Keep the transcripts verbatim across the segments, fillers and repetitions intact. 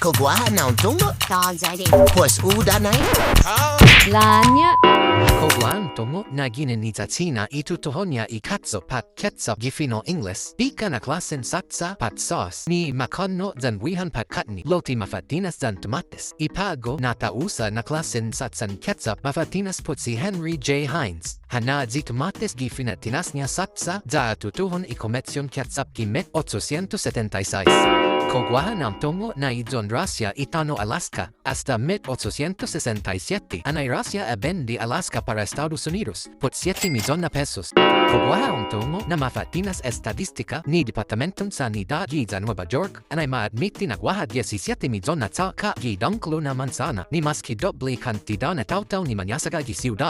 Kao guaha na un tungo'? Kao ya-hu. Pues u danai. Låña'. Kao guaha un tungo' na ginen i China i tutuhon-ña i catsup pat ketchup gi fino' Ingles, bikan na klåsen såtsa pat sås ni makånno' yan guihan pat kåtni, lao ti mafa'tinas yan tomåtes. I på'go na ta usa na klåsen såtsan ketchup mafa'tinas put si Henry J. Heinz ha na'yi tomåtes gi fina'tinas-ña såtsa ya ha tutuhon i kometsion ketchup gi mit ocho sientos setenta i sais. Kao guaha na un tungo' na iyon Russia i tano' Alaska, asta mit ocho sientos sesenta i siete, annai Russia ha bendi Alaska para Estados Unidos put siete miyon na pesos. Kao guaha un tungo' na mafa'tinas estadistika ni Departamenton Sanidåt giya Nueva York, annai ma atmiti na guaha diesisiete miyon na chåka' gi dångkolo na mañaina, ni mås ki doble i kantidåt na taotao ni mañasaga gi siudåt.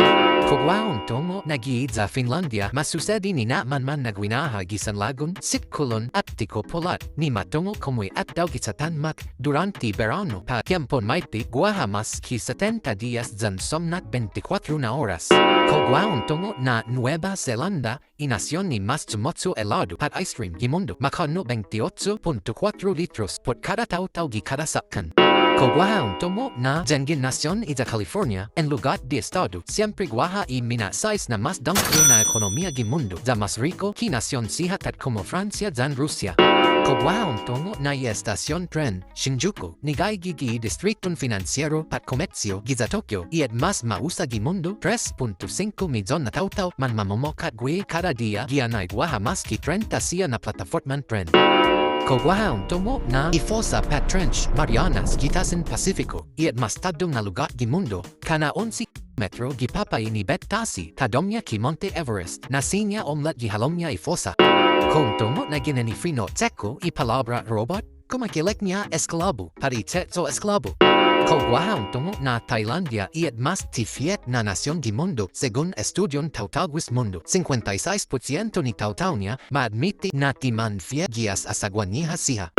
Kao guaha un tungo' na giya Finlandia ma susedi ni na'manman na guinaha gi sanlagun, sikkulon, åttiko polat, ni ma tungo' komu i atdao gi chatanmak, durante berånu, pa tiempon maite, guaha mås ki setenta dias yan somnak bente kuåttro na oras. Kao guaha un tungo' na Nueva Zelanda, i nasion ni mås chumocho' helådu pat ice cream gi mundo, makånno' bente ocho punto kuåttro litros put kada taotao gi kada såkkan. Kao guaha un tungo' na yanggen nasion iya California, en lugåt di estådu, siempre guaha i mina'sais na mås dångkolo na ekonomia gi mundo, ya mås riko ki nasion siha tatkomu Francia yan Rusia. Kao guaha un tungo' na i estasion tren Shinjuku, ni gaigi gi i distriton finansiero pat kometsio giya Tokyo, i ettåt mås ma usa gi mundo, tres punto singko miyon na taotao manmamomokkat gui' kada diha, gi annai guaha mås ki trenta siha na plataforman tren. Kao guaha un tungo' na i fosa pat Trench Marianas gi tasen Pasifiko, i ettåt mås tåddong na lugåt gi mundo, kana' onse metro gi papa'i ni bet tasi, tåddong-ña ki Monte Everest, na siña omlat gi halom-ña i fosa. Kao un tungo' na ginen i fino' Che'ku i palåbra robot, kumekeilek-ña esklabu, pat i che'cho' esklabu. Kao guaha un tungo' na Tailandia i ettåt mås tifiet na nasion gi mundo, segun estudion Taotao Gui'x Mundo, sinkuenta i sais put siento ni taotao-ña ma atmiti na ti manfiet gi as asagua-ñiha siha.